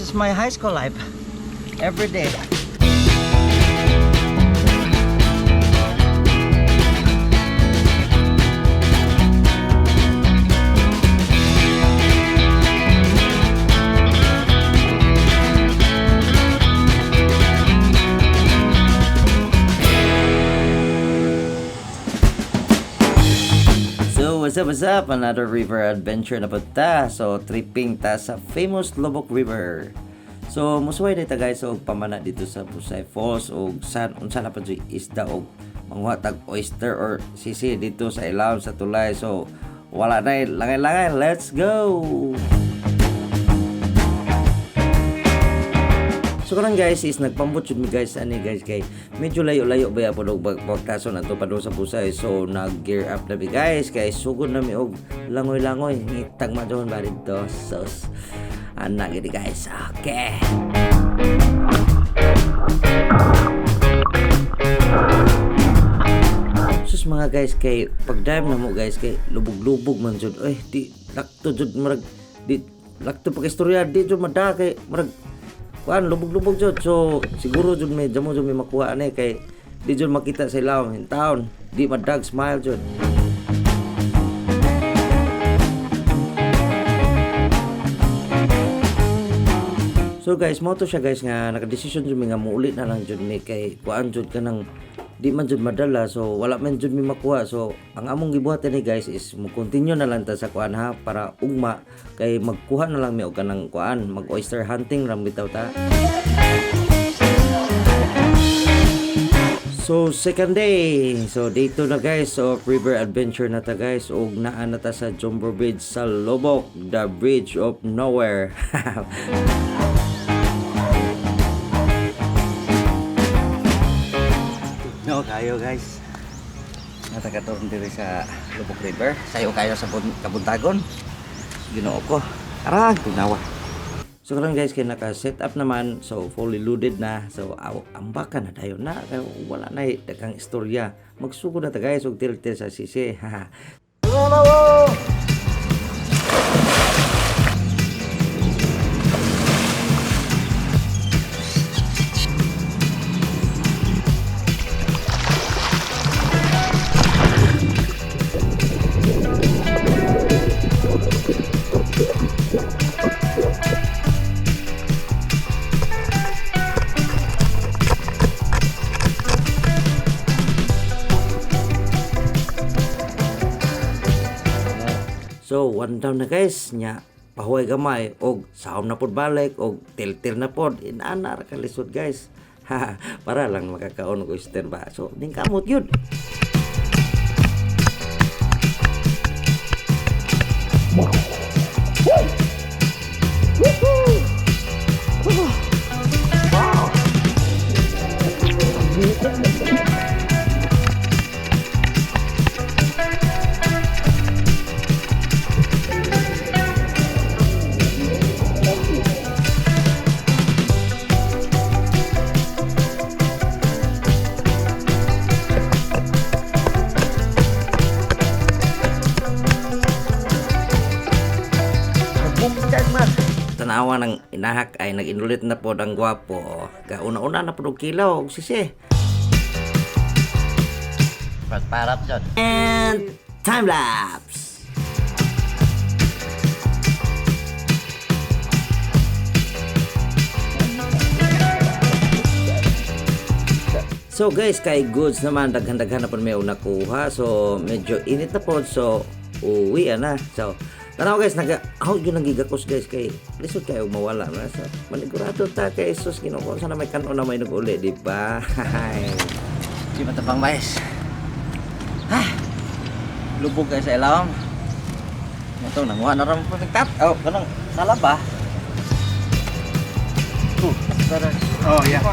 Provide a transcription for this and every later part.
This is my high school life. Every day. So, what's up, what's up? Another river adventure na punta. So, tripping ta sa famous Lubok River. So, musuway na ta, guys, og pamana dito sa Busay Falls og san unsa na pa jud isda og manguha tag oyster or sisi dito sa ilawom sa tulay. So, wala na langay-langay. Let's go! So karon, guys, is nagpambot jud mi, guys, ani, guys, kay medyo layo-layo ba pod og pagtason ato padung sa Busay. So nag gear up na mi, guys, kay sugod na mi og langoy-langoy ngitag madon ba dito. So ana gini, guys. Okay. Sus mga guys, kay pag dive na mo, guys, kay lubog-lubog man jud. Eh di lakto jud, murag di lakto pa istorya, di jud mada kay murag kuan, lubog-lubog jud. So siguro jud may jamo jud may makuha ani kay di jud makita sa ilawom in town, di madag smile jud. So guys, mo to siya, guys, nga nakadesisyon jud mi nga muuli na lang jud mi kay kuan jud, kanang di man jud madala, so wala man jud mi makuha. So ang among gibuhat ni, guys, is mo continue na lang ta sa kuan ha, para ugma kay magkuha na lang mi og kanang kuan, mag oyster hunting ram bitaw ta. So second day. So dito na, guys, of river adventure na ta, guys, ug naa na ta sa Jumbo Bridge sa Lobok, the bridge of nowhere. No, kayo, guys. Natagatoon diri sa Lubok River. Sayo kayo sa Kabuntagon. Ginoo ko. Arang tunawa. So karon, guys, kay naka-set up naman, so fully loaded na. So aw, ambaka na dayon na kay wala na daghang istorya. Magsugod na ta, guys, og til sa sisi. So one down na, guys, nya pahuway gamay og saom na pod balik og til-til na pod. Inana ra kalisod, guys. Ha, para lang makakaon og oyster ba. So ning kamot yun. Tanawa ng inahak ay nag-inulit na po ang gwapo. Kauna-una na po og kilaw og sisi. Parap dyan. And time lapse. So guys, kay goods naman, daghan-daghan na po may nakuha. So medyo init na po, so uwi na. So tanaw, guys, naga ako yun nagigakos, guys, kay lisod kayo mawala na. So manigurado ta kay sus Ginoo sana may kanon na may nag-uli, di ba? Di matabang mais. Ha? Lubog kayo sa ilawom. Ito, nanguha na rin po nagtap. Oh, kanang salaba. Oh, yeah.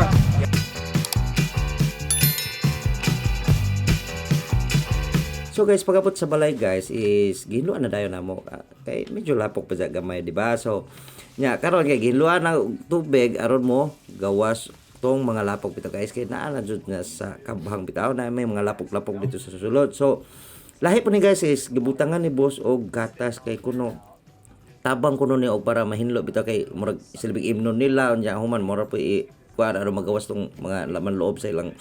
So guys, pagabot sa balay, guys, is giluan na dayon namo. Ah, kay medyo lapok pa sa gamay, di ba? So nya karon kay giluan na og tubig aron mo gawas tong mga lapok bitaw, guys, kay naa na jud na sa kabhang bitaw na may mga lapok-lapok dito sa sulod. So lahi po ni, guys, is gibutangan ni boss og gatas kay kuno Gitabang kuno ni og para mahinlo bitaw kay murag silbing imnon nila unya human mura po i kuan aron magawas tong mga laman loob sa ilang.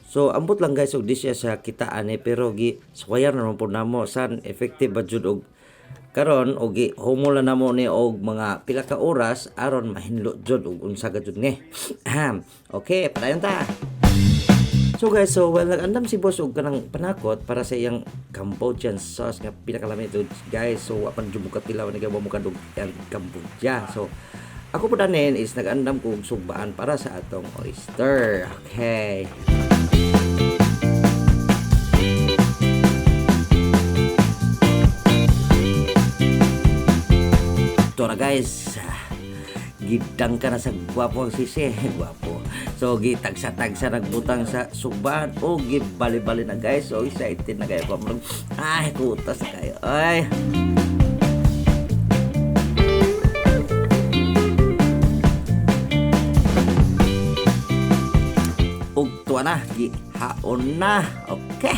So ambot lang, guys, og di siya sa kitaan eh, pero gi suwayan na naman po namo san effective ba jud og karon og gi humol na namo ni og mga pila ka oras aron mahinlo jud og unsa ka jud ni. Ahem. Okay, padayon ta. So guys, so well, nag-andam si boss og kanang panakot para sa iyang Cambodian sauce nga pinakalami ito, guys. So wa pan jud mo katilaw ni mo kadug ang Cambodia. So ako po danin is nag-andam ko og sugbaan para sa atong oyster. Okay. Ito na, guys. Gidang ka na sa gwapo ang sisi. Gwapo. So gitagsa-tagsa nagbutang sa sugbaan o gibali-bali na, guys. So excited na kayo. Ay, kutas na kayo. Ay. Ug tuwa na, gihaon na. Okay.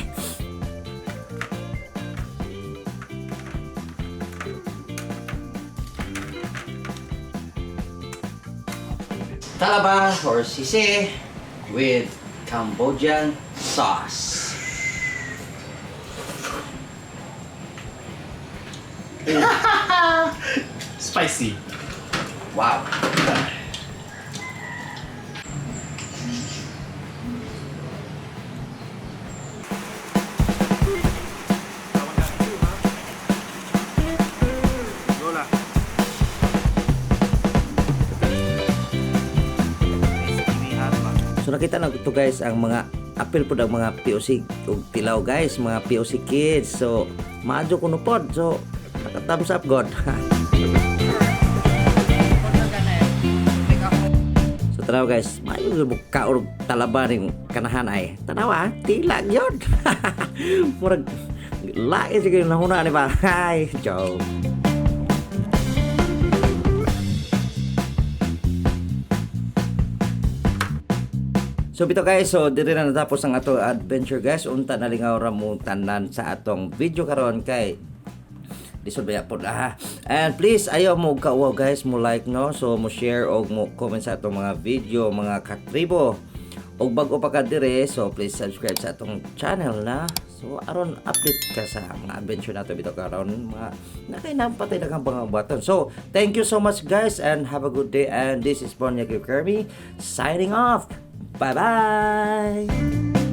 Talaba or sisi with Cambodian sauce. Spicy. Wow. Lola. So nakita na to, guys, ang mga apil pod ang mga POC ug tilaw, guys, mga POC kids. So maadyo kuno pod. So naka thumbs up god. So tanaw, guys, maayo gyud mo kaon og talaba ning kanahan ay. Tanawa, tila gyud. Murag lain siguro nahuna ni ba. Hi, ciao. So bitaw, guys, so diri na natapos ang ato adventure, guys. Unta nalingaw ra mo tanan sa atong video karon kay lisod baya pod ah. And please ayaw mo kauwaw, guys, mo like, no. So mo share og mo comment sa atong mga video, mga katribo. Og bago pa ka dire, so please subscribe sa atong channel na. So aron update ka sa mga adventure nato bitaw karon mga nakainampatay na kang mga button. So thank you so much, guys, and have a good day, and this is Bonya Kirby signing off. Bye bye.